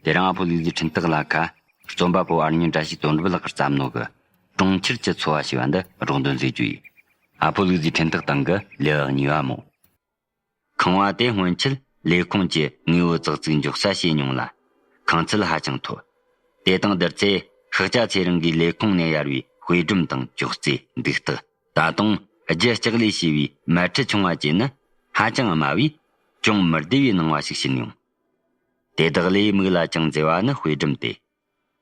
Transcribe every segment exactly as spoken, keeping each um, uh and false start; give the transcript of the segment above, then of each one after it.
དེ་རིང་ཨ་ཕོ་ལུག་རྫིའི་འཕྲིན་སྟེགས་ལ་ཁ། རྩོམ་པ་པོ་ཨར་ཉོན་བཀྲ་ཤིས་དོན་གྲུབ་ལགས་ཀྱིས་བརྩམས་ནོ་གི། གྲོང་ཁྱེར་གྱི་འཚོ་བ་ཞེས་པ་འདི་སྒྲོག་འདོན་མཛད་རྒྱུ་ཡིན། ཨ་ཕོ་ལུག་རྫིའི་འཕྲིན་སྟེགས་སྟེང་གི་ལེའུ་གཉིས་པ་མོ། ཁང་བ་དེ་སྔོན་ཆད་ལས་ཁུངས་ཀྱི་དངོས་པོ་ཙག་ཙིག་འཇོག་ས་བྱས་མྱོང་ལ། ཁང་ཚད་ཧ་ཅང་མཐོ། དེ་དང་བསྡུར་ཚེ་ཤཱཀྱ་ཚེ་རིང་གིས་ལས་ཁུངས་ནས་གཡར་བའི་དཔེ་སྒྲོམ་དང་ཅོག་ཙེ། འདུག་སྟེགས། ད་དུང་རྒྱུ་ལྕགས་ལས་བྱས་པའི་མལ་ཁྲི་ཆུང་བ་བཅས་ནི་ཧ་ཅང་དམའ་བས། ཅུང་མི་བདེ་བའི་སྣང་བ་ཞིག་བྱིན་ཡོང་། དེ་དག་ལས་མིག་ལ་ཅང་མཛེས་པ་ནི་དཔེ་སྒྲོམ་སྟེ།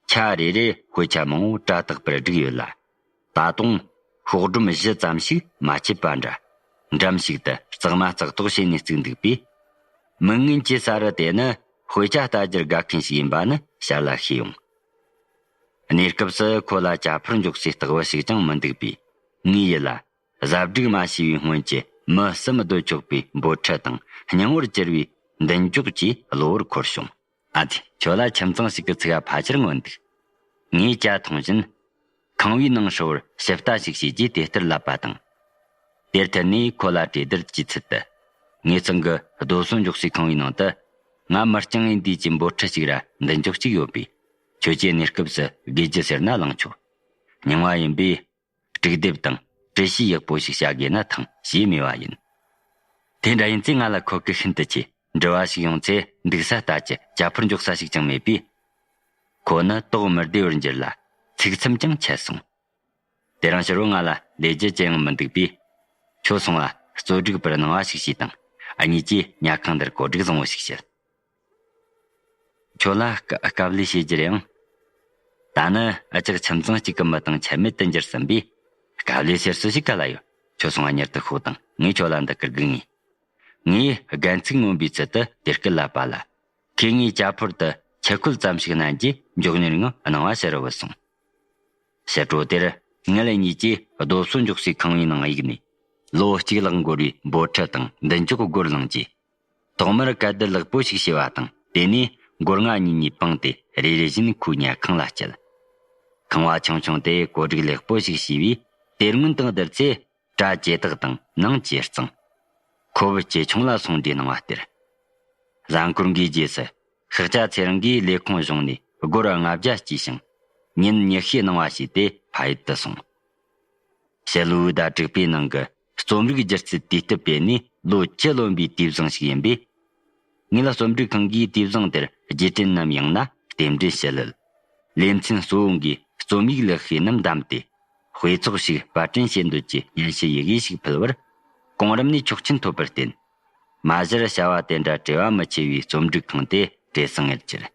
ཆ་རེ་རེར་དཔེ་ཆ་མང་པོ་གྲ་དག་པར་བསྒྲིགས་ཡོད་ལ། ད་དུང་ཤོག་སྒྲོམ་བཞི་ཙམ་ཞིག་མ་ཆད་པ་འདྲ། འགྲམ་ཞིག་ཏུ་གཙག་མ་གཙག་ཏོག་བྱས་ནས་བརྩིགས་འདུག་པས། མི་ངན་གྱི་ས་རུ་དེ་ནི་དཔེ་ཆ་ལྟ་རྒྱུར་དགའ་མཁན་ཞིག་ཡིན་པ་ནི་ཞར་ལ་ཤེས་ཡོང་། གནས་སྐབས་སུ་ཁོ་ལ་ཇ་ཕོར་འཇོག་སའི་སྟེགས་བུ་ཞིག་ཀྱང་མི་འདུག་པས། ངའི་ཡིད་ལ། གཟའ་སྒྲིག་མ་བྱས་པའི་སྔོན་གྱི་མི་གསུམ་སྡོད་ཆོག་པའི་འབོལ་ཁྲི་དང་སྙིང་པོར་གྱུར་པའི་མདུན་ཅོག་བཅས་གློ་བུར་འཁོར་བྱུང་། ཨ་ཙི། ཁྱོད་ལ་ཁྱིམ་ཚང་ཞིག་གི་ཚིག་ག་ཕལ་ཆེར་མངོན་འདུག་ངས་ཇ་འཐུང་བཞིན། ཁང་བའི་ནང་ཧྲིལ་བོར་ཞིབ་ལྟ་ཞིག་བྱས་རྗེས་དེ་ལྟར་ལབ་པ་དང་། དེར་ཐད་ནས་ཁོ་ལ་གྲོས་བསྡུར་གྱི་ཚུལ་དུ། ངེད་ཚང་གི་རྡོ་སོལ་འཇོག་སའི་ཁང་བའི་ནང་དུ། ང་མི་རྐྱང་ངེས་འདུས་ཀྱི་འབོལ་ཁྲི་ཞིག་ར་མདུན་ཅོག་གཅིག་ཡོད་པས། ཁྱོད་ཀྱིས་གནས་སྐབས་སུ་དགོས་རྒྱུ་ཟེར་ན་བླངས་ཆོག་སྙིང་པ་ཡིན་པས། དཀྲུག་སྡེབ་དང་བྲི་གཞི་ཡག་པོ་ཞིག་བྱ་དགོས་ན་ཐང་ཞེས་སྨྲས་པ་ཡིན། དེ་འདྲ་ཡིན་ཚེ་ང་ལ་ཁོ་གི་ཤིན་ཏུ་ཆེ། འབྲེལ་བ་ཞིག་ཡོང་ཚེ་འདུག་ས་ལྟ་ཅི། ཇ་ཕོར་འཇོག་ས་ཞིག་ཀྱང་མེད་པས། ཁོ་ནི་དོགས་མི་བདེ་བར་འགྱུར་ལ། ཚིག་མཚམས་ཀྱང་ཆད་སོང་། དེ་རིང་ཕྱི་དྲོ་ང་ལ་ལས་རྒྱུ་ཅི་ཡང་མི་འདུག་པས། ཁྱོད་སོང་བ་རྩོད་སྒྲིག་པར་གནང་བ་ཞིག་བྱོས་དང་། ཨ་ཉིད་ཀྱིས་ཉལ་ཁང་འདིར་གོ་སྒྲིག་བཟང་བོ་ཞིག་བྱེད། ཁྱོད་ལ་དཀའ་དཀའ་ལས་བྱེད་རྒྱུ་རེད་ཨང་། ད་ནི་ཨ་ཅག་ཁྱིམ་ཚང་གཅིག་གི་མི་དང་ཆ་མེད་དུ་འགྱུར་ཟིན་པས། དཀའ་ལས་ཟེར་སྲོལ་ཞིག་ག་ལ་ཡོད། ཁྱོད་སོང་བ་མྱུར་དུ་ཤོག་དང་། ངས་ཁྱོད་ལ་འདི་སྐུར་སྒུག་ངེས། ངས་སྒལ་ཚིགས་མངོན་པའི་ཚུལ་དུ་དེ་སྐུར་ལབ་པ་ལ། ཁོས་ངའི་ཇ་ཕོར་དུ་ཆུ་ཁོལ་ཙམ་ཞིག་བསྣན་རྗེས་མགྱོགས་མྱུར་ངང་སྣང་བ་ཕྱི་རུ་བུད་སོང་། ཕྱི་དྲོ་དེར་ངེད་གཉིས་ཀྱིས་རྡོ་སོལ་འཇོག་སའི་ཁང་བའི་ནང་གཡུགས་ནས། ལོ་གཅིག་ལྷག་འགོར་བའི་འབོལ་ཁྲི་དང་མདུན་ཅོག་སྒོར་བླངས་རྗེས། ཐོག་མར་གད་བདུད་ལེགས་པོ་ཞིག་བྱས་པ་དང་། དེ་ནས་སྒོར་ང་གཉིས་གཉིས་སྤངས་ཏེ་རེ་རེ་བཞིན་ཁོའི་ཉལ་ཁང་ལ་བསྐྱལ། ཁང་བ་ཆུང་ཆུང་དེ་གོ་སྒྲིག་ལེགས་པོ་ཞིག་བྱས་པས། དེ་སྔོན་དང་བསྡུར་ཚེ་གྲ་ཇེ་དག་དང་ནང་ཇེ་གཙང་། ཁོ་བོ་ཇེ་ཆུང་ལ་སོང་འདྲའི་སྣང་བ་སྟེར། གཟའ་འཁོར་འགའི་རྗེས་སུ་ཤཱཀྱ་ཚེ་རིང་གིས་ལས་ཁུངས་གཞུང་ནས་སྒོར་ལྔ་བརྒྱ་བསྐྱིས་ཤིང་། ཉིན་ཉི་ཤུའི་སྣང་བ་བྱས་ཏེ་ཕ་ཡུལ་དུ་སོང་། ཞི་ལུའུ་ཟླ་དྲུག་པའི་ནང་གི་རྩོམ་རིག་སྒྱུ་རྩལ་དུས་དེབ་སྤེལ་ནས་ལོ་བཅུ་ལོན་པའི་དུས་བཟང་ཞིག་ཡིན་པས། ངེད་རྩོམ་སྒྲིག་ཁང་གིས་དུས་བཟང་དེར་རྗེས་དྲན་ནམ་ཡང་ན་རྟེན་འབྲེལ་ཞུ་སླད། ལེ་ཚན་གཙོ་བོ་འགའི་རྩོམ་ཡིག་ལེགས་ཤོས་རྣམས་བདམས་ཏེ། དཔེ་ཚོགས་ཤིག་པར་སྐྲུན་བྱེད་འདོད་ཀྱི་སྙན་ཞུ་ཡི་གེ་ཞིག་ཕུལ་བར། གོང་རིམ་ནས་ཆོག་མཆན་ཐོབ་པར་བརྟེན། མ་གཞིར་བྱ་བ་དེ་འདྲ་བྲེལ་བ་མི་ཆེ་བའི་རྩོམ་སྒྲིག་ཁང་དེ་བྲེལ་ཟིང་ངེར་གྱུར།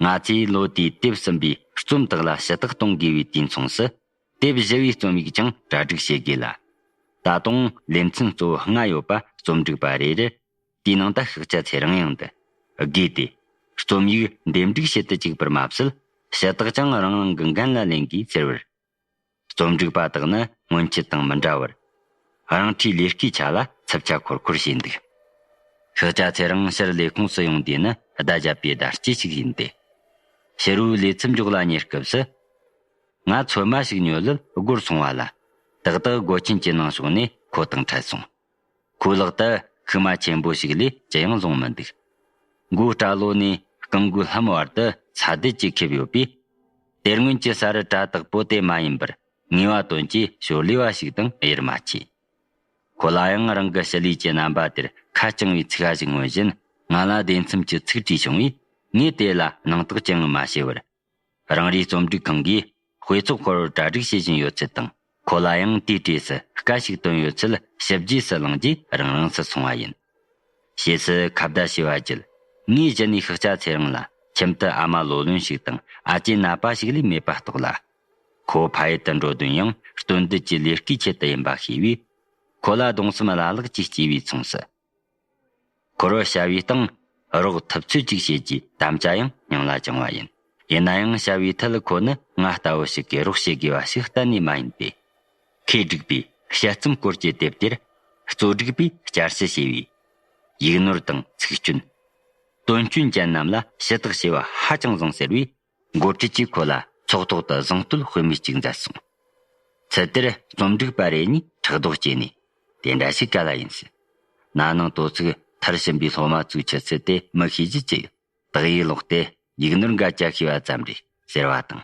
ང་ཚོས་ལོ་དེའི་དེབ་གསུམ་པའི་རྩོམ་དག་ལ་ཞུ་དག་གཏོང་དགོས་པའི་དུས་མཚུངས་སུ། དེབ་བཞི་བའི་རྩོམ་ཡིག་ཀྱང་གྲ་སྒྲིག་བྱེད་དགོས་ལ། ད་དུང་ལེ་ཚན་གཙོ་བོ་ལྔ་ཡོད་པ་རྩོམ་སྒྲིག་པ་རེ་རེར། དེའི་ནང་དུ་ཤཱཀྱ་ཚེ་རིང་ཡང་འདུ། དགོས་ཏེ། རྩོམ་ཡིག་འདེམས་སྒྲིག་བྱེད་དུ་བཅུག་པར་མ་ཟད། ཞུ་དག་ཀྱང་རང་རང་གི་འགན་ལ་ལེན་དགོས་ཟེར་བར། རྩོམ་སྒྲིག་པ་དག་ནི་སྔོན་ཆད་དང་མི་འདྲ་བར། རང་འཁྲིའི་ལས་ཀའི་ཆ་ལ་འཚབ་ཆ་འཁོར་འཁོར་བྱས་འདུག་ཤཱཀྱ་ཚེ་རིང་ཕྱིར་ལས་ཁུངས་སུ་ཡོང་དུས་ནི་ཟླ་བརྒྱད་པའི་ཟླ་དཀྱིལ་ཞིག་ཡིན་ཏེ། ཕྱི་རུ་ལས་ཚབ་འཇོག་ལ་ཉེ་སྐབས་སུ། ང་ཚོད་མ་ཞིག་ཉོ་སླད་སྒོར་སོང་བ་ལ། ཏག་ཏག་སྒོ་ཆེན་གྱི་ནང་ཕྱོགས་ནས་ཁོ་དང་འཕྲད་སོང་། ཁོའི་ལག་ཏུ་ཤུགས་མ་ཆེན་པོ་ཞིག་ལས་ཅི་ཡང་བཟུང་མི་འདུག་མགོའི་སྐྲ་ལོ་ནས་རྐང་མགོའི་ལྷམ་བར་དུ་ཚ་དུད་ཀྱིས་ཁེབས་ཡོད་པས། དེ་སྔོན་གྱི་ས་རུ་གྲ་དག་པོ་དེ་མ་ཡིན་པར་ངེས་པ་དོན་གྱི་ཞོར་ལས་པ་ཞིག་དང་དབྱེར་མ་མཆིས། ཁོ་ལ་ཡང་རང་གི་ཞི་ལུའི་རྣམ་པ་དེར་ཁ་བཅངས་པའི་ཚིག་ཁ་ཞིག་མངོན་བཞིན། ང་ལ་བདེ་མཚམས་ཀྱི་ཚིག་དྲིས་བྱུང་བས། ངས་དེ་ལ་སྣང་དག་ཅི་ཡང་མ་བྱས་པར། རང་རེའི་རྩོམ་སྒྲིག་ཁང་གིས་དཔེ་ཚོགས་སྐོར་གྲ་སྒྲིག་བྱེད་བཞིན་ཡོད་ཚུལ་དང་། ཁོ་ལ་ཡང་དེའི་གྲས་སུ་སྐད་ཞིག་བཏོན་ཡོད་ཚུལ་ཞིབ་རྒྱས་སུ་གླེང་རྗེས་རང་རང་སུ་སོང་བ་ཡིན། ཞེས་སུ་ཁ་བརྡ་བྱས་པ་བརྒྱུད། ངས་གཞི་ནས་ཤཱཀྱ་ཚེ་རིང་ལ་ཁྱིམ་དུ་ཨ་མ་ལོ་ལོན་ཞིག་དང་ཨ་ཅེ་ནད་པ་ཞིག་ལས་མེད་པ་རྟོགས་ལ། ཁོ་ཕ་ཡུལ་དུ་འགྲོ་དོན་ཡང་སྟོན་འདོད་ཀྱི་ལས་ཀའི་ཆེད་དུ་ཡིན་པ་ཤེས་པས། ཁོ་ལ་གདུང་སེམས་བླ་ལྷག་ཅིག་སྐྱེས་པའི་མཚུངས་སུ། ཁོ་རང་བྱ་བའི་སྟེང་རོགས་ཐུབ་ཚོད་ཅིག་བྱེད་ཀྱི་དམ་བཅའ་ཡང་སྙིང་ལ་བཅངས་པ་ཡིན། ཡིན་ན་ཡང་བྱ་བའི་ཐད་ཁོ་ནི་ང་ལྟ་བུ་ཞིག་གིས་རོགས་བྱེད་དགོས་པ་ཞིག་གཏན་ནས་མ་ཡིན་ཏེ། ཁོས་བསྒྲིགས་པའི་དཔྱད་རྩོམ་སྐོར་གྱི་དེབ་དེར་རྩོམ་སྒྲིག་པས་བསྐྱར་ཞིབ་བྱས་པའི་ཡིག་ནོར་དང་ཚིག་སྐྱོན། དོན་སྐྱོན་ཅན་རྣམས་ལ་ཞུ་དག་བྱས་པ་ཧ་ཅང་བཟང་ཟེར་བས། འགོ་ཁྲིད་ཀྱིས་ཁོ་ལ་ཚོགས་ཐོག་ཏུ་གཟེངས་བསྟོད་དཔེ་མེད་ཅིག་མཛད་སོང་། ཚུལ་དེར་རྩོམ་སྒྲིག་པ་རེ་གཉིས་ཕྲག་དོག་སྐྱེས་ནས། དེ་འདྲ་ཞིག་ག་ལ་ཡིན་ཟེར། ན་ནིང་དོ་ཚིགས་མཐར་ཕྱིན་པའི་སློབ་མ་བཙུགས་ཆུ་ཚད་དེ་མི་ཤེས་རྒྱུ་ཅི་ཡོད། དག་ཡིག་ཀློག་སྟེ་ ཡིག་ནོར་འགའ་བཅའ་ཤེས་པ་ཙམ་རེད་ཟེར་བ་དང་།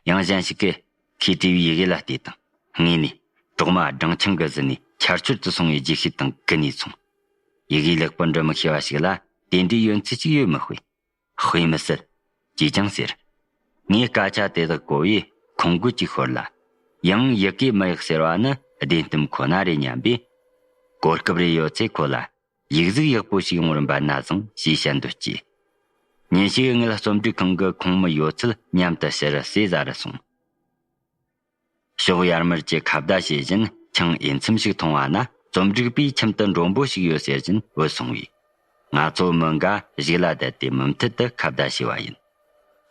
ཡང་གཞན་ཞིག་གིས་ཁོས་བྲིས་པའི་ཡི་གེ་ལ་བལྟས་དང་། ངས་ནི་གྲོག་མ་སྦྲང་ཆང་གིས་བཟི་ནས་ཆར་ཆུར་དུ་སོང་བའི་རྗེས་ཤུལ་དང་གི་ནས་སོང་། ཡི་གེ་ལེགས་པོ་འབྲི་མི་ཤེས་པ་ཞིག་ལ་དེ་འདྲའི་ཡོན་ཚད་ཅིག་ཡོད་མི་དཔེ། དཔེ་མི་སྲིད། ཅེས་ཀྱང་ཟེར། ངས་སྐད་ཆ་དེ་དག་གོ་བས་ཁོང་མགོ་ཅིག་ཤོར་ལ། ཡང་ཡི་གེ་མི་ཡག་ཟེར་བ་ནི་བདེན་གཏམ་ཁོ་ན་རེད་སྙམ་པས། གོ་སྐབས་རེ་ཡོད་ཚེ་ཁོ་ལ་ཡིག་གཟུགས་ཡག་པོ་ཞིག་ཡོང་བར་འབད་ན་བཟང་ཞེས་བཤད་འདོད་སྐྱེས། ཉིན་ཞིག་ངེད་རྩོམ་སྒྲིག་ཁང་གི་ཁོངས་མི་ཡོད་ཚད་མཉམ་དུ་ཕྱིར་ཟས་ཟ་རུ་སོང་། ཕྱོགས་ཡར་མར་གྱི་ཁ་བརྡ་བྱེད་བཞིན་ཆང་འོས་འཚམ་ཞིག་འཐུང་བ་ན། རྩོམ་སྒྲིག་པས་ཁྱིམ་དུ་མགྲོན་པོ་ཞིག་ཡོད་ཟེར་བཞིན་བུད་སོང་བས། ང་ཚོ་མི་འགའ་ཞིག་ལ་བསྡད་དེ་མུ་མཐུད་དུ་ཁ་བརྡ་བྱས་པ་ཡིན།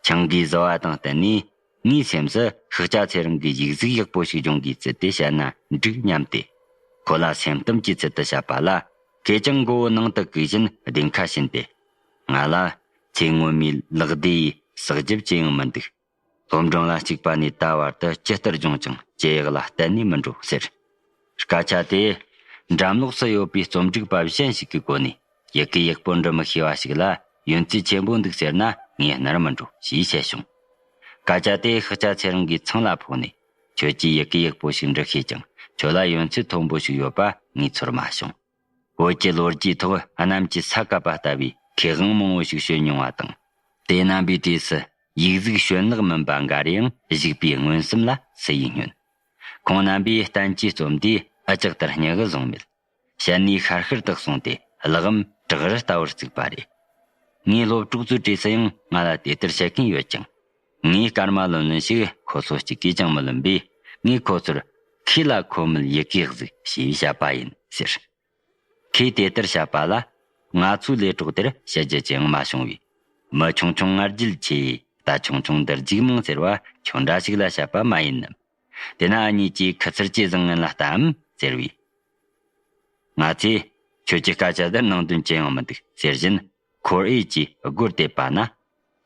ཆང་གིས་བཟི་བ་དང་བསྟུན་ནས་ངའི་སེམས་སུ་ཤཱཀྱ་ཚེ་རིང་གིས་ཡིག་གཟུགས་ཡག་པོ་ཞིག་སྦྱོང་གི་ཚུལ་དེ་བཤད་ན་འགྲིག་སྙམ་སྟེ། ཁོ་ལ་སེམས་གཏམ་གྱི་ཚུལ་དུ་བཤད་པ་ལ། ཁོས་ཀྱང་མགོ་བོ་ནང་དུ་བཀུག་བཞིན་བདེན་ཁ་བྱིན་ཏེ། ང་ལ་ཚེ་སྔོན་མའི་ལག་བདེ་ཡི་བསགས་རྒྱབ་ཅི་ཡང་མི་འདུག། སློབ་འབྲིང་ལ་གཅིག་པ་ནས་ད་བར་དུ་ཇི་ལྟར་སྦྱོང་ཀྱང་ཇི་ཡག་ལ་གཏན་ནས་མི་འགྲོ་ཟེར། སྐད་ཆ་དེ་འགྲམ་ལོགས་སུ་ཡོད་པའི་རྩོམ་སྒྲིག་པ་གཞན་ཞིག་གི་སྒོ་ནས། ཡི་གེ་ཡག་པོ་འབྲི་མི་ཤེས་པ་ཞིག་ལ་ཡོན་ཚད་ཆེན་པོ་འདུག་ཟེར་ན་ངས་ནར་མི་འགྲོ་ཞེས་བཤད་བྱུང་། སྐད་ཆ་དེ་ཤཱཀྱ་ཚེ་རིང་གི་ཚང་ལ་ཕོག་ནས། ཁྱོད་ཀྱིས་ཡི་གེ་ཡག་པོ་ཞིག་འབྲི་ཤེས་ཀྱང་ཁྱོད་ལ་ཡོན་ཚད་མཐོན་པོ་ཞིག་ཡོད་པ་ངས་ཚོར་མ་བྱུང་། བོད་ཀྱི་ལོ་རྒྱུས་ཐོག་གནམ་གྱིས་ས་བཀབ་པ་ལྟ་བུའི་མཁས་དབང་མང་བོ་ཞིག་བྱོན་མྱོང་བ་དང་། དེ་རྣམ་པའི་གྲས་སུ་ཡིག་གཟུགས་གཞོན་ལག་མིན་པ་འགའ་རེའང་བཞུགས་པའི་མངོན་སུམ་ལ་སུ་ཡིས་སྙོན། ཁོང་རྣམ་པས་བསྟན་བཅོས་རྩོམ་དུས་ཨ་ཅག་ལྟར་སྙི་གི་བཟུང་མེད། བཤད་ནུས་ཤར་ཤར་དུ་གསུངས་ཏེ་གླགས་རིམ་བྲག་རི་ལྟ་བུར་བརྩིགས་པ་རེད། ངའི་སློབ་གྲོགས་ཚོའི་གྲས་སུ་ཡང་ང་ལ་དེ་ལྟར་བཤད་མཁན་ཡོད་ཀྱང་། ངས་སྐར་མ་ལོན་ལོན་ཞིག་ཁོ་ཚོ་གཅིག་གིས་ཀྱང་མི་ལོན་པས། ངས་ཁོ་ཚོར་ཁོས་ལ་ཁོ་མོལ་ཡི་གེ་གཟུགས་ཞེས་བཤད་པ་ཡིན་ཟེར། ཁོས་དེ་ལྟར་བཤད་པ་ལ། ང་ཚོའི་ལས་གྲོགས་དེར་བཤད་རྒྱུ་ཅི་ཡང་མ་བྱུང་བས། མི་ཆུང་ཆུང་ང་རྒྱལ་ཆེ། རྟ་ཆུང་ཆུང་འདིར་རྒྱུག་མང་ཟེར་བ་ཁྱོད་འདྲ་ཞིག་ལ་བཤད་པ་མ་ཡིན་ནམ། དེ་ན་ཨ་མྱེས་ཀྱིས་ཁུ་ཚུར་ཅི་བཟང་ངན་ལ་ལྟའམ་ཟེར་བས། ང་ཚོས་ཁྱོད་ཀྱི་སྐད་ཆ་འདིར་ནང་དོན་ཅི་ཡང་མི་འདུག་ཟེར་བཞིན། ཁོར་ཨེ་ཀྱིས་སྒོར་དེད་པ་ན།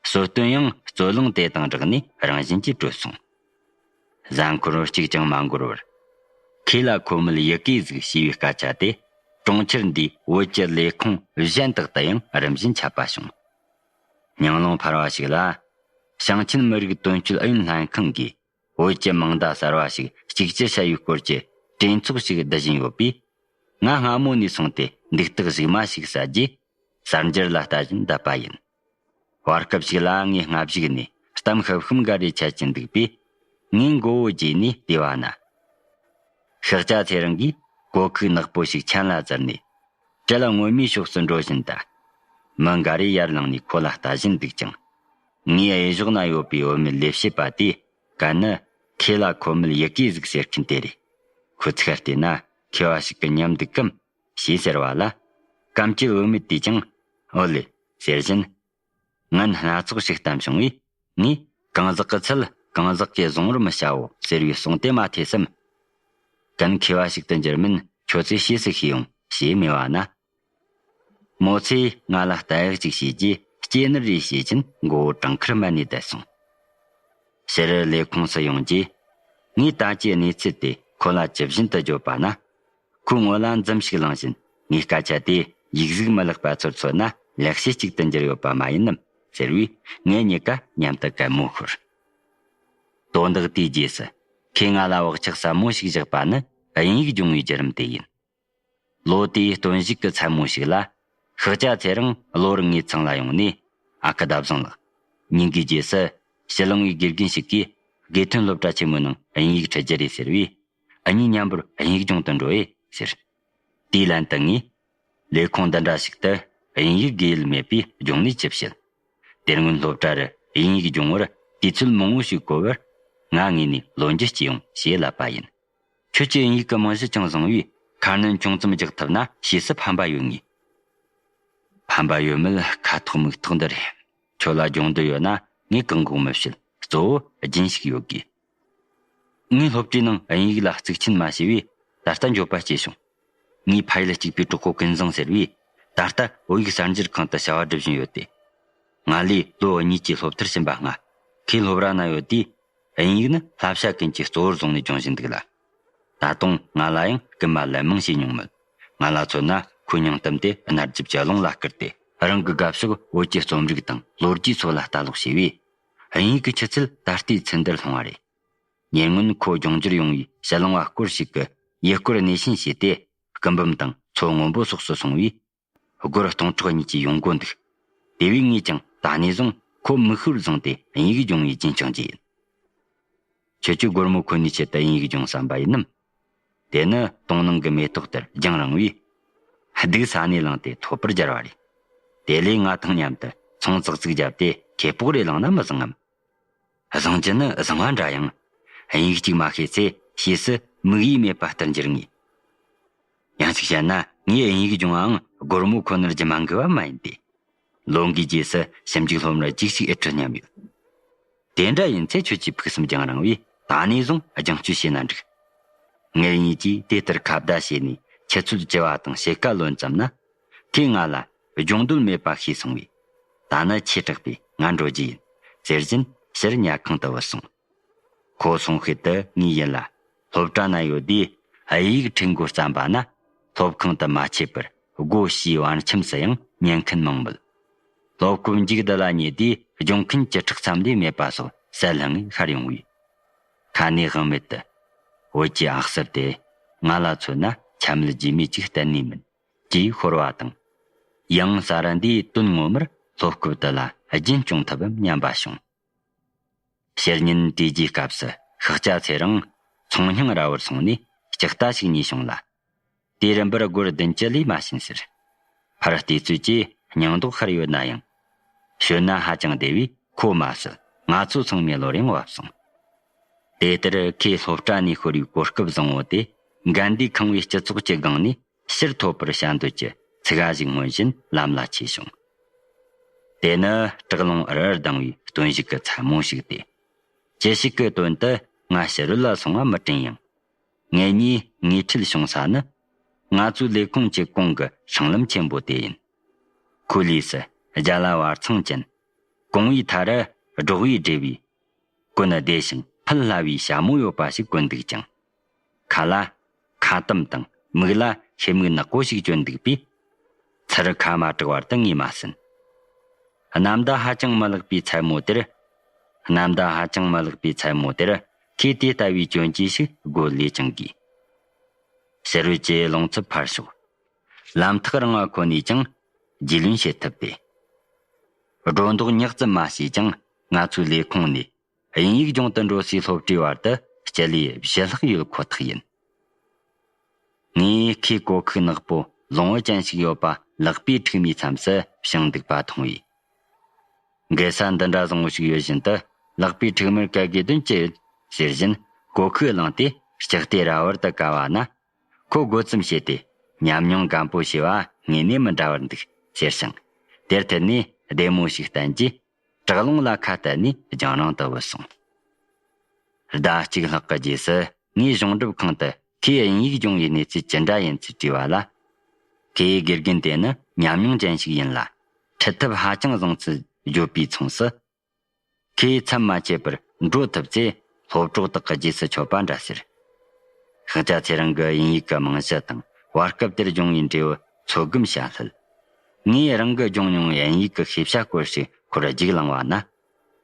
གསོལ་སྟོན་ཡང་རྩོད་གླེང་དེ་དང་སྦྲགས་ནས་རང་བཞིན་གྱིས་གྲོལ་སོང་། གཟའ་འཁོར་གཅིག་ཀྱང་མ་འགོར་བར། ཁོས་ལ་ཁོ་མོལ་ཡི་གེ་གཟུགས་ཞེས་པའི་སྐད་ཆ་དེ། གྲོང་ཁྱེར་འདིའི་བོད་ཀྱི་ལས་ཁུངས་གཞན་དག་ཏུ་ཡང་རིམ་བཞིན་ཁྱབ་པ་བྱུང་། ཉང་ལོང་ཕལ་བ་ཞིག་ལ། ཞིང་ཆེན་མི་རིགས་དོན་གཅོད་ཨུ་ཡོན་ལྷན་ཁང་གིས། བོད་ཀྱི་མིང་བརྡ་གསར་བ་ཞིག་གཅིག་གྱུར་བྱ་བའི་སྐོར་གྱི་གྲོས་ཚོགས་ཤིག་བསྡུ་བཞིན་ཡོད་པས། ང་སྔ་མོ་ནས་སོང་སྟེ་འདུག་སྟེགས་གཞུག་མ་ཞིག་བསལ་རྗེས། གསར་འགྱུར་ལ་ལྟ་བཞིན་བསྡད་པ་ཡིན། བར་སྐབས་ཤིག་ལ་ངའི་སྔ་གཞུག་ནས་གཏམ་ཤབ་ཤུབ་འགའ་རེ་འཆད་ཀྱིན་འདུག་པས། ངས་མགོ་བོ་དགྱེ་ནས་བལྟས་པ་ན། ཤཱཀྱ་ཚེ་རིང་གིས་གོ་ཁུག་ནག་པོ་ཞིག་ཆན་ལ་བཙིར་ནས། གྲལ་སྔོན་མའི་ཕྱོགས་སུ་འགྲོ་བཞིན་ད། མི་འགའ་རེ་ཡར་ལངས་ནས་ཁོ་ལ་ལྟ་བཞིན་འདུག་ཀྱང་། ངའི་གཡས་གཞོགས་ན་ཡོད་པའི་བུད་མེད་ལས་བྱེད་པ་དེས། གན་ནི་ཁོས་ལ་ཁོ་མོལ་ཡི་གེ་གཟུགས་ཟེར་མཁན་དེ་རེད། ཁོ་ཚིག་བལྟས་ན་མཁས་པ་ཞིག་གི་ཉམས་འདུག་གམ་ཞེས་ཟེར་བ་ལ། སྐམ་སྐྱེས་བུད་མེད་དེས་ཀྱང་ཨོ་ལེ་ཟེར་བཞིན། ངན་སྣ་ཚོགས་ཤིག་བསྟན་བྱུང་བས། ངས་གང་ཟག་གི་ཚུལ་གང་ཟག་གིས་བཟུང་བར་མི་བྱའོ་ཟེར་བའི་གསུང་དེ་མ་ཐོས་སམ། གན་མཁས་པ་ཞིག་ཏུ་འགྱུར་མིན་ཁྱོད་ཚོས་ཤེས་སུ་ཤེས་ཡོང་ཞེས་སྨྲས་པ་ན། མོ་ཚོས་ང་ལ་ལྟ་ཡག་ཅིག་བྱས་རྗེས་སྐྱེས་ནར་རེ་བྱེད་ཀྱིན་མགོ་བོ་བྲང་ཁར་མནན་ནས་བསྡད་སོང་། ཕྱིར་ལས་ཁུངས་སུ་ཡོང་རྗེས། ངས་ད་ཅི་གནས་ཚུལ་དེ་ཁོ་ལ་ཇི་བཞིན་དུ་བརྗོད་པ་ན། ཁོས་ངོ་ལ་འཛུམ་ཞིག་བླངས་བཞིན་ངའི་སྐད་ཆ་དེ་ཡིག་གཟུགས་མི་ལེགས་པ་ཚོར་མཚོན་ན་ལེགས་བཤད་ཅིག་ཏུ་འགྱུར་ཡོད་པ་མ་ཡིན་ནམ་ཟེར་བས། ངེད་གཉིས་ཀ་མཉམ་དུ་གད་མོ་ཤོར། དོན་དག་དེའི་རྗེས་སུ་ཁོས་ང་ལ་བག་ཆགས་ཟབ་མོ་ཞིག་བཞག་པ་ནི་དབྱིན་ཡིག་སྦྱོང་བའི་བརྒྱུད་རིམ་དེ་ཡིན། ལོ་དེའི་སྟོན་གཞུག་གི་མཚན་མོ་ཞིག་ལ། ཤཱཀྱ་ཚེ་རིང་གློ་བུར་ངའི་ཚང་ལ་ཡོང་ནས། ཨ་ཁུ་ཟླ་བཟང་ལགས། ཉིན་འགའི་རྗེས་སུ་ཕྱི་གླིང་བའི་དགེ་རྒན་ཞིག་གིས་དགེ་ཐོན་སློབ་གྲྭ་ཆེན་མོའི་ནང་དབྱིན་ཡིག་ཁྲིད་རྒྱུ་རེད་ཟེར་བས། ཨ་ནི་མཉམ་པོར་དབྱིན་ཡིག་སྦྱོང་དུ་འགྲོ་ཨེ་ཟེར། དེའི་ལན་དུ་ངས། ལས་ཁུངས་འདི་འདྲ་ཞིག་ཏུ་དབྱིན་ཡིག་དགེ་ཡུལ་མེད་པས་སྦྱོང་ནས་ཅི་བྱེད། དེ་སྔོན་སློབ་གྲྭར་དབྱིན་ཡིག་སྦྱོང་བར་དུས་ཚོད་མང་བོ་ཞིག་འགོར་བར། ང་ངོས་ནས་ལོ་འགྱུར་སྐྱེ་ཡོང་ཞེས་ལབ་པ་ཡིན། ཁྱོད་ཀྱི་དབྱིན་ཡིག་གི་རྨང་གཞི་ཅུང་བཟང་བས་ཁ་སྣོན་ཅུང་ཙམ་རྒྱག་ཐུབ་ན་ཕྱིས་སུ་ཕན་པ་ཡོད་ངེས། ཕན་པ་ཡོད་མེད་ཁ་ཐོག་མིག་ཐོག་འདི་རེད། ཁྱོད་ལ་སྦྱོང་འདོད་ཡོད་ན་ངས་བཀག་འགོག་མི་བྱེད། གཙོ་བོ་རྒྱུན་ཞིག་ཡོད་དགོས། ངས་སློབ་གྲྭའི་ནང་དབྱིན་ཡིག་ལ་གཙིགས་ཆེན་མ་བྱས་པས་ད་ལྟ་འགྱོད་པ་སྐྱེས་བྱུང་། ངའི་ཕ་ཡུལ་གཅིག་པའི་གྲོགས་པོ་ཀུན་བཟང་ཟེར་བས་ད་ལྟ་བོད་ཡིག་གསར་འགྱུར་ཁང་དུ་བྱ་བ་སྒྲུབ་བཞིན་ཡོད་དེ། ང་ལས་ལོ་གཉིས་ཀྱི་སློབ་མཐར་ཕྱིན་པ་སྔ། ཁོས་སློབ་ར་ན་ཡོད་དུས། དབྱིན་ཡིག་ནི་བསླབ་བྱ་ཀུན་གྱི་གཙོ་བོར་བཟུང་ནས་སྦྱོང་བཞིན་འདུག་ལ། ད་དུང་ང་ལ་ཡང་སྐུལ་མ་ལན་མང་བྱས་མྱོང་མོད། ང་ལ་མཚོན་ན་ཁོའི་སྙིང་གཏམ་དེ་གནའ་རྒྱུ་བརྒྱ་ལོང་ལ་བསྐུར་ཏེ་ རང་གི་དགའ་ཕྱོགས་བོད་ཀྱི་རྩོམ་རིག་དང་ལོ་རྒྱུས་སོགས་ལ་ལྟ་ཀློག་བྱས་པས། དབྱིན་ཡིག་གི་ཆུ་ཚད་ད་ལྟའི་ཚད་འདིར་ལྷུང་བ་རེད། ཉེ་སྔོན་ཁོ་ལྗོངས་རྒྱུར་ཡོང་བའི་ཕྱི་གླིང་བ་སྐོར་ཞིག་གི་ཡུལ་སྐོར་སྣེ་ཤན་བྱས་ཏེ། སྐུ་འབུམ་དང་མཚོ་སྔོན་པོ་སོགས་སུ་སོང་བས། སྒོར་སྟོང་ཕྲག་གཉིས་ཀྱི་ཡོང་སྒོ་འདུག། དེ་བས་ངས་ཀྱང་ད་ནས་བཟུང་ཁོ་མིག་ཤེལ་བཟུང་སྟེ་དབྱིན་ཡིག་སྦྱོང་བའི་རྒྱུན་འཁྱོངས་རྒྱུ་ཡིན། ཁྱོད་ཀྱིས་སྒོར་མོ་ཁོ་ནའི་ཆེད་དུ་དབྱིན་ཡིག་སྦྱོང་བསམ་པ་ཡིན་ནམ། དེ་ནི་དོང་ནང་གི་མེ་ཏོག་ལྟར་རྒྱང་རིང་བས། སྡུག་ས་ནས་བླངས་ཏེ་ཐོབ་པར་སྦྱར་བ་རེད། དེ་ལས་ང་དང་མཉམ་དུ་ཚོང་ཙག་ཙིག་བརྒྱབ་སྟེ་ཁེ་སྤོགས་རེ་བླངས་ན་མི་བཟང་ངམ། བཟང་རྒྱུ་ནི་བཟང་བ་འདྲ་ཡང་། དབྱིན་ཡིག་གཅིག་མ་ཤེས་ཚེ་ཕྱིས་སུ་དམིགས་ཡུལ་མེད་པ་ལྟར་འགྱུར་ངེས། ཡང་ཅིག་བཤད་ན། ངས་དབྱིན་ཡིག་སྦྱོང་བའང་སྒོར་མོ་ཁོ་ནར་རྒྱུ་མ་འགུལ་བ་མ་ཡིན་ཏེ། ལོ་འགའི་རྗེས་སུ་ཞིབ་འཇུག་སློབ་མར་ཅིག་ཞིག་ཨེ་ཁྲིད་སྙམ་ཡོད། དེ་འདྲ་ཡིན་ཚེ་ཁྱོད་ཀྱི་ཕུགས་བསམ་རྒྱང་རིང་བས་ད་ནས་བཟུང་རྒྱང་སྐྱོད་བྱས་ན་འགྲིག། ངེད་གཉིས་ཀྱིས་དེ་ལྟར་ཁ་བརྡ་བྱས་ནས་ཆུ་ཚོད་བཅུ་བ་དང་ཕྱེད་ཀ་ལོན་ཙམ་ན། ཁོས་ང་ལ་སྦྱོང་འདོད་མེད་པ་ཤེས་སོང་བས། ད་ནི་ཁྱོས་དྲག་པས་ང་འགྲོ་རྒྱུ་ཡིན་ཟེར་བཞིན་ཕྱིར་ཉལ་ཁང་དུ་བུད་སོང་། ཁོ་སོང་ཤུལ་དུ་ངས་ཡིན་ལ། སློབ་གྲྭ་ན་ཡོད་དུས་དབྱིན་ཡིག་ཁྲིད་འགོ་བརྩམས་པ་ན། སློབ་ཁང་དུ་མ་ཆས་པར་སྒོ་ཕྱིའི་བར་ཁྱིམ་སུ་ཡང་ཉན་མཁན་མང་མོད། སློབ་གྲོགས་མཇུག་བསྡུ་ལ་ཉེ་དུས་སྦྱོང་མཁན་བཅུ་ཕྲག་ཙམ་ལས་མེད་པ་སོགས་གསལ་ལྷང་ངེ་ཤར་ཡོང་བས། ཁ་ནས་དབང་མེད་དུ། བོད་ཀྱི་ཨག་གསར་དེ་ང་ལ་མཚོན་ན་ཆམ་ལུད་རྗེས་མའི་ཅིག་གཏན་ནས་མིན། ཅེས་ཤོར་བ་དང་། ཡང་ཟ་ར་འདིའི་དོན་ངོ་མར་སློབ་སྐབས་དུ་ལ་རྒྱུན་སྐྱོང་ཐུབ་བམ་སྙམ་པ་བྱུང་། ཕྱི་ཉིན་དུས་རྒྱུའི་སྐབས་སུ་ཤཱཀྱ་ཚེ་རིང་ཚོང་སྙིང་ར་བར་སོང་ནས་ལྕགས་རྟ་ཞིག་ཉོས་བྱུང་ལ། དེའི་རིན་པར་སྒོར་བདུན་ཅུ་ལས་མ་ཕྱིན་ཟེར། ཕར་བལྟས་ཚོད་ཀྱིས་སྙིང་སྟོབས་ཤར་ཡོད་ན་ཡང་། ཞོན་ན་ཧ་ཅང་བདེ་བས་ཁོ་མ་ཟད་ང་ཚོ་ཚང་མའི་བློར་ཡང་བབས་སོང་། དེ་ལྟར་ཁོས་སློབ་གྲྭ་ནས་ཤོར་བའི་གོ་སྐབས་བཟང་བོ་དེ་འགན་འདིས་ཁེངས་པའི་སྤྱི་ཚོགས་ཀྱི་སྒང་ནས་ཕྱིར་ཐོབ་པར་བྱ་འདོད་ཀྱི་ཚིག་འགའ་ཞིག་སྔོན་བཞིན་ལམ་ལ་ཆས་བྱུང་། དེ་ནི་བྲག་ལུང་ཨར་ཨར་ལྡང་བའི་སྟོན་བཞུགས་ཀྱི་མཚན་མོ་ཞིག་སྟེ། ཅི་ཞིག་གི་དོན་དུ་ང་ཕྱི་རོལ་ལ་སོང་བ་མི་དྲན་ཡང་། ངེད་གཉིས་ངོ་འཕྲད་བྱུང་ས་ནི། ང་ཚོའི་ལས་ཁུངས་ཀྱི་གོང་གི་སྲང་ལམ་ཆེན་པོ་དེ་ཡིན། ཁོའི་ལུས་སུ་རྒྱ་ལྭ་བར་ཚང་ཅན། གོང་བུའི་མཐའ་རུ་སྒྲོག་པས་སྦྲེལ་བའི། གོན་བདེ་ཞིང་ཕུལ་སླ་བའི་ཞྭ་མོ་ཡོད་པ་ཞིག་གོན་འདུག་ཅིང་། ཁ་ལ། ཁ་དམ་དང་མིག་ལ་ཤེལ་མིག་ནག་པོ་ཞིག་གྱོན་འདུག་པས། ཚུར་ཁ་མ་གྲག་བར་དུ་ངས་མ་ཟིན། གནམ་བདག་ཧ་ཅང་མི་ལེགས་པའི་མཚན་མོ་དེར། གནམ་བདག་ཧ་ཅང་མི་ལེགས་པའི་མཚན་མོ་དེར་ཁོས་དེ་ལྟ་བུའི་གྱོན་ཆས་ཤིག་དགོས་ལས་ཀྱང་གིས། ཕྱི་རོལ་གྱི་རླུང་འཚུབ་འཕར་ཤོག། ལམ་ཐག་རིང་བ་ཁོ་ནས་ཀྱང་རྒྱུས་ལོན་བྱེད་ཐུབ་པས། སྒྲོ་འདོགས་ཉག་ཙམ་མ་བྱས་ཀྱང་ང་ཚོའི་ལས་ཁུངས་ནས་དབྱིན་ཡིག་སྦྱོང་དུ་འགྲོ་སའི་སློབ་གྲྭའི་བར་དུ་སྤྱི་ལེ་བཞི་ལྷག་ཡོད་ཁོ་ཐག་ཡིན། ངས་ཁོའི་གོ་ཁུག་ནག་པོ་ལོང་བུ་ཅན་ཞིག་ཡོད་པ་ལག་པས་འཁྲུག་མའི་མཚམས་སུ་བྱིངས་འདུག་པ་མཐོང་བས། འགལ་ས་འདི་འདྲ་བཟང་བོ་ཞིག་ཡོད་བཞིན་དུ་ལག་པས་འཁྲུག་མར་བཀལ་དགོས་དོན་ཅི་ཡོད་ཟེར་བཞིན་གོ་ཁུག་བླངས་ཏེ་ལྕགས་ལྟེ་ར་བར་དུ་བཀལ་བ་ན། ཁོས་དགོད་ཙམ་བྱས་ཏེ། ཉམས་མྱོང་སྒམ་པོ་ཞེས་པ་དངོས་གནས་མི་འདྲ་བར་འདུག་ཟེར་ཞིང་། དེར་ཐད་ནས་བདེ་མོ་ཞིག་བསྟན་རྗེས། བྲག་ལུང་ལ་ཁ་གཏད་ནས་རྒྱང་རིང་དུ་བུད་སོང་། ཟླ་གཅིག་ལྷག་གི་རྗེས་སུ་ངས་གཞུང་སྒྲུབ་ཁང་དུ་ཁོས་དབྱིན་ཡིག་སྦྱོང་བའི་གནས་ཚུལ་ཅི་འདྲ་ཡིན་ཚུལ་དྲིས་པ་ལ། ཁོས་དགེ་རྒན་དེ་ནི་ཉམས་མྱོང་ཅན་ཞིག་ཡིན་ལ། ཁྲིད་ཐབས་ཧ་ཅང་བཟང་ཚུལ་བརྗོད་པའི་མཚུངས་སུ། ཁོས་མཚམས་མ་ཆད་པར་འགྲོ་ཐུབ་ཚེ་སློབ་གྲོགས་དག་གི་རྗེས་སུ་ཆོད་པ་འདྲ་ཟེར། ཤཱཀྱ་ཚེ་རིང་གི་དབྱིན་ཡིག་གི་རྨང་གཞི་དང་བར་སྐབས་དེར་སྦྱོང་བའི་འབྲས་བུ་ཚོད་བགམ་བྱ་སླད། ངས་རང་གིས་སྦྱོང་མྱོང་བའི་དབྱིན་ཡིག་གི་ཤེས་བྱ་སྐོར་ཞིག་ཁོར་རྒྱུགས་བླངས་པ་ན།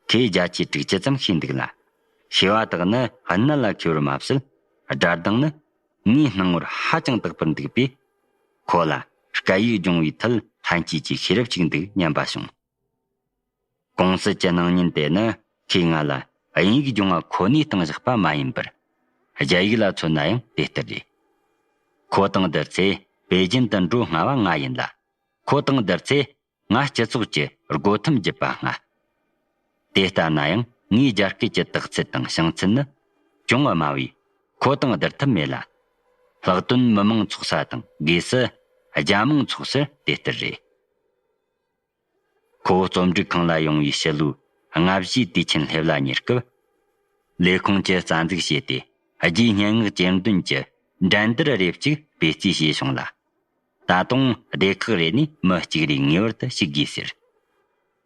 ཁོས་བརྒྱ་ཆའི་དྲུག་ཅུ་ཙམ་ཤེས་འདུག་ལ། ཤེས་པ་དག་ནི་གནད་ལ་འཁེལ་བར་མ་ཟད། སྒྲ་གདངས་ནི་ངའི་སྣང་ངོར་ཧ་ཅང་དག་པར་འདུག་པས། ཁོ་ལ་སྐད་ཡིག་སྦྱོང་བའི་ཐད་ལྷན་སྐྱེས་ཀྱི་ཤེས་རབ་ཅིག་འདུག་སྙམ་པ་བྱུང་། གུང་སྲིད་ཀྱི་སྣང་བརྙན་དེ་ནི་ཁོས་ང་ལ་དབྱིན་ཡིག་སྦྱོང་བ་ཁོ་ནའི་སྟེང་བཞག་པ་མ་ཡིན་པར། རྒྱ་ཡིག་ལ་མཚོན་ན་ཡང་དེ་ལྟར་རེད། ཁོ་དང་བསྡུར་ཚེ་པེ་ཅིན་དུ་འགྲོ་སྔ་བ་ང་ཡིན་ལ། ཁོ་དང་བསྡུར་ཚེ་ང་སྤྱི་ཚོགས་ཀྱི་སྒོ་ཐེམ་བརྒྱུད་པ་སྔ། དེ་ལྟ་ན་ཡང་ངའི་རྒྱ་སྐད་ཀྱི་དག་ཚུལ་དང་བྱུང་ཚུལ་ནི་ཅུང་དམའ་བས་ཁོ་དང་བསྡུར་ཐབས་མེད་ལ། ལྷག་དོན་མི་མང་ཚོགས་ས་དང་སྒོས་སུ་རྒྱ་མང་ཚོགས་སར་དེ་ལྟར་རེད། ཁོ་བོ་རྩོམ་སྒྲིག་ཁང་ལ་ཡོང་བའི་ཕྱི་ལོའི་ལྔ་བཞིའི་དུས་ཆེན་སླེབས་ལ་ཉེ་སྐབས། ལས་ཁུངས་ཀྱིས་རྩ་འཛུགས་བྱས་ཏེ་རྒྱའི་སྙན་ངག་གྱེར་འདོན་གྱི་འགྲན་བསྡུར་རེ་གཅིག་སྤེལ་རྩིས་བྱས་བྱུང་ལ། ད་དུང་སྡེ་ཁག་རེ་ནས་མི་གཅིག་རེ་ངེས་པར་དུ་ཞུགས་དགོས་ཟེར།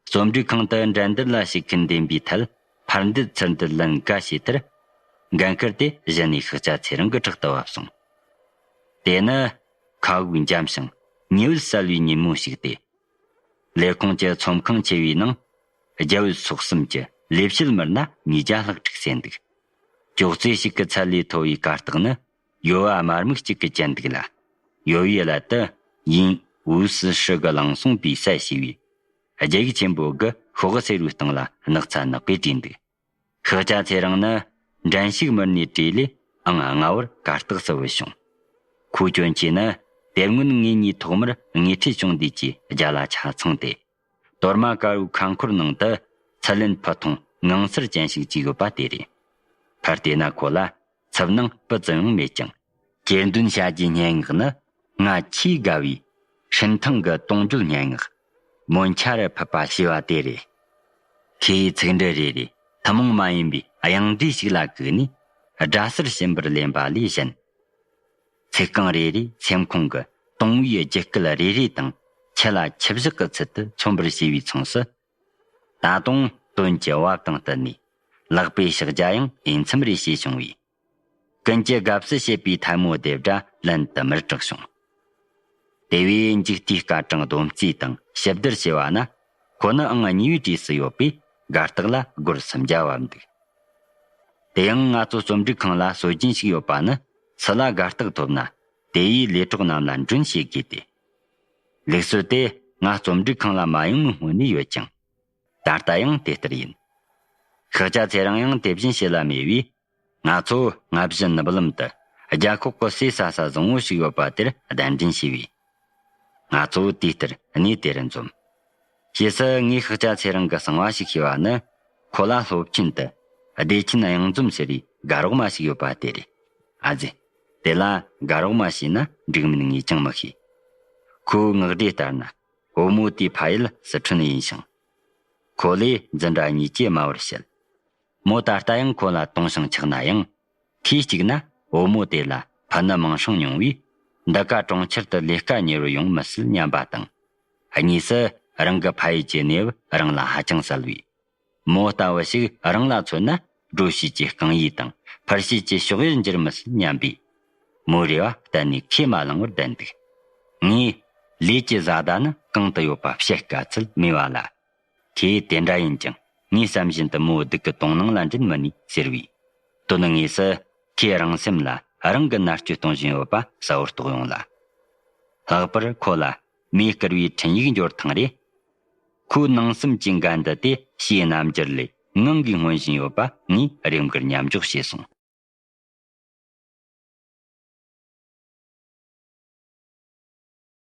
རྩོམ་སྒྲིག་ཁང་དུ་འགྲན་བསྡུར་ལ་ཞུགས་མཁན་འདེམས་པའི་ཐད་ཕར་འདེད་ཚུར་འདེད་ལན་འགའ་བྱས་མཐར། འགན་ཁུར་དེ་གཞི་ནས་ཤཱཀྱ་ཚེ་རིང་གི་ཕྲག་ཏུ་བབས་སོང་། དེ་ནི་མཁའ་དབུགས་འཇམ་ཞིང་ཉི་འོད་གསལ་བའི་ཉིན་མོ་ཞིག་སྟེ། ལས་ཁུངས་ཀྱི་ཚོམས་ཁང་ཆེ་བའི་ནང་རྒྱ་བོད་སོག་གསུམ་གྱི་ལས་བྱེད་མི་སྣ་ཉིས་བརྒྱ་ལྷག་བསྒྲིགས་ཟིན་འདུག་ཅོག་ཙེ་ཞིག་གི་ཚད་ལས་མཐོ་བའི་གར་སྟེགས་ནི་ཡོལ་བ་དམར་མིག་ཅིག་གིས་བཅད་འདུག་ལ། ཡོལ་བའི་ཀླད་དུ་ཡིན་ཝུའུ་སི་ཧྲི་གི་ལངས་སོང་པའི་སྲས་ཞེས་པའི་རྒྱ་ཡིག་ཆེན་པོ་གི་ཤོག་སེར་བའི་སྟེང་ལ་སྣག་ཚ་ནག་པོས་བྲིས་འདུག་ཤཱཀྱ་ཚེ་རིང་ནི་འགྲན་ཞུགས་མི་སྣའི་གྲས་ལས་ཨང་ལྔ་བར་གར་སྟེགས་སུ་བུད་བྱུང་། ཁོའི་གྱོན་ཆས་ནི་དེ་སྔོན་ངེད་གཉིས་ཐོག་མར་དངོས་འཕྲད་བྱུང་དུས་ཀྱི་རྒྱ་ལྭ་ཆ་ཚང་སྟེ། གཏོར་མ་དཀར་བོའི་ཁ་འཁོར་ནང་དུ་ཚུལ་ལེན་ཕུ་ཐུང་ངང་སར་ཅན་ཞིག་བཅུག་ཡོད་པ་དེ་རེད། ཕར་བལྟས་ན་ཁོ་ལ་འཚུབ་སྣང་སྤུ་ཙམ་ཡང་མེད་ཀྱང་། གྱེར་འདོན་བྱ་རྒྱུའི་སྙན་ངག་ནི་ང་ཆེས་དགའ་བའི་ཧྲིན་ཐང་གི་གཏོང་བརྗོད་སྙན་ངག་མོན་ཆ་རུ་ཕུད་པ་ཞེས་པ་དེ་རེད། ཁོའི་ཚིག་འབྲུ་རེ་རེ་ཐུན་མོང་མ་ཡིན་པའི་དབྱངས་འགྲོས་ཤིག་ལ་བཀུག་ནས་སྒྲ་གསལ་ཞིམ་པར་ལེན་པ་ལས་གཞན། ཚིག་རྐང་རེ་རེ་སེམས་ཁོང་གི་གཏོང་བའི་རྒྱུད་སྐུད་རེ་རེ་དང་ཁྱི་ལ་ཁྱི་བཞག་གི་ཚུལ་དུ་མཚོན་པར་བྱས་པའི་མཚུངས་སུ། ད་དུང་དོན་གྱི་བབ་དང་བསྟུན་ནས་ལག་པའི་ཕྱག་རྒྱ་ཡང་འོས་འཚམ་རེ་བྱས་བྱུང་བས། ཀུན་གྱིས་དགའ་བསུ་བྱེད་པའི་ཐལ་མོ་རྡེབ་སྒྲ་ལན་དུ་མར་གྲགས་བྱུང་། དེ་བས་མཇུག་མཐའི་སྐར་གྲངས་བསྡོམས་རྩིས་དང་ཞིབ་བསྡུར་བྱས་པ་ན་ཁོ་ནི་ཨང་གཉིས་པའི་གྲས་སུ་ཡོད་པས་གར་སྟེགས་ལ་སྒོར་སུམ་བརྒྱ་བབས་འདུག་དེ་ཡང་ང་ཚོ་རྩོམ་སྒྲིག་ཁང་ལ་སྲོལ་རྒྱུན་ཞིག་ཡོད་པ་ནི་སུ་ལ་གར་སྟེགས་ཐོབ་ན་དེ་ཡིས་ལས་གྲོགས་རྣམས་ལ་མགྲོན་བྱེད་དགོས་ཏེ། ལུགས་སྲོལ་དེ་ང་རྩོམ་སྒྲིག་ཁང་ལ་མ་ཡོང་བའི་སྔོན་ནས་ཡོད་ཀྱང་། ད་ལྟ་ཡང་དེ་ལྟར་ཡིན། ཤཱཀྱ་ཚེ་རིང་ཡང་དེ་བཞིན་བྱེད་ལ་མོས་པས། ང་ཚོ་སྔ་ཕྱི་ནུབ་ལམ་དུ་རྒྱ་ཁོག་གི་ཟས་ཟ་ས་བཟང་བོ་ཞིག་ཡོད་པ་དེར་གདན་འདྲེན་བྱས་པས། ང་ཚོ་དེ་ལྟར་གནས་དེར་འཛོམས། ཕྱིས་སུ་ངས་ཤཱཀྱ་ཚེ་རིང་གི་གསང་བ་ཞིག་ཤེས་པ་ནི། ཁོ་ལ་སློབ་ཆེན་དུ་བདེ་ཆེན་གཡང་འཛོམས་ཟེར་བའི་དགའ་རོགས་མ་ཞིག་ཡོད་པ་དེ་རེད། ཨ་ཙི། དེ་ལ་དགའ་རོགས་མ་ཞེས་ན་འགྲིག་མིན་ངས་ཀྱང་མི་ཤེས། ཁོའི་ངག་སྒྲོས་ལྟར་ན། བུ་མོ་དེའི་ཕ་ཡུལ་སི་ཁྲོན་ཡིན་ཞིང་། ཁོ་ལས་འཛིན་གྲྭ་གཉིས་ཀྱི་དམའ་བར་བཤད། མོ་ད་ལྟ་ཡང་ཁོ་ལ་དུང་ཞེང་ཆགས་ན་ཡང་། ཁོས་གཅིག་ན་བུ་མོ་དེ་ལ་ཕུ་ནུ་མིང་སྲིང་ཉུང་བས། འདི་ག་གྲོང་ཁྱེར་དུ་ལས་ཀ་གཉེར་བར་ཡོང་མི་སྲིད་སྙམ་པ་དང་། གཉིས་སུ་རང་གི་ཕ་ཡུལ་གྱི་གནས་བབ་རང་ལ་ཧ་ཅང་གསལ་བས། མོ་ལྟ་བུ་ཞིག་རང་ལ་མཚོན་ན་སྒྲོ་བྱེད་ཀྱི་རྐང་ཡིག་དང་ཕུར་བྱེད་ཀྱི་ཕྱོགས་ཡུལ་འགྱུར་མི་སྲིད་སྙམ་པས། མོའི་རེ་བ་གཏན་ནས་ཁས་མ་བླངས་པར་བསྡད་འདུག་ངས་ལས་ཀྱི་བཟའ་ཟླ་ནི་གང་དུ་ཡོད་པ་བཤད་དཀའ་ཚུལ་མེད་པ་ལ། ཁོས་དེ་འདྲ་ཡིན་ཀྱང་ངའི་བསམ་བཞིན་དུ་མོའི་སྡུག་གི་དོང་ནང་ལ་འདྲེན་མི་ནུས་ཟེར་བས། དོན་དངོས་སུ་ཁོས་རང་སེམས་ལ་རང་གི་མནར་གཅོད་གཏོང་བཞིན་ཡོད་པ་གསལ་བོར་རྟོགས་ཡོང་ལ། ལྷག་པར་ཁོ་ལ་མོས་བསྐུར་བའི་འཕྲིན་ཡིག་འབྱོར་ཐེངས་རེ། ཁོའི་ནང་སེམས་ཀྱི་འགལ་འདུ་དེ་ཕྱིའི་རྣམ་འགྱུར་ལས་ངང་གིས་མངོན་བཞིན་ཡོད་པ་ངས་རེ་འགར་མཉམ་འཇོག་བྱས་སོང་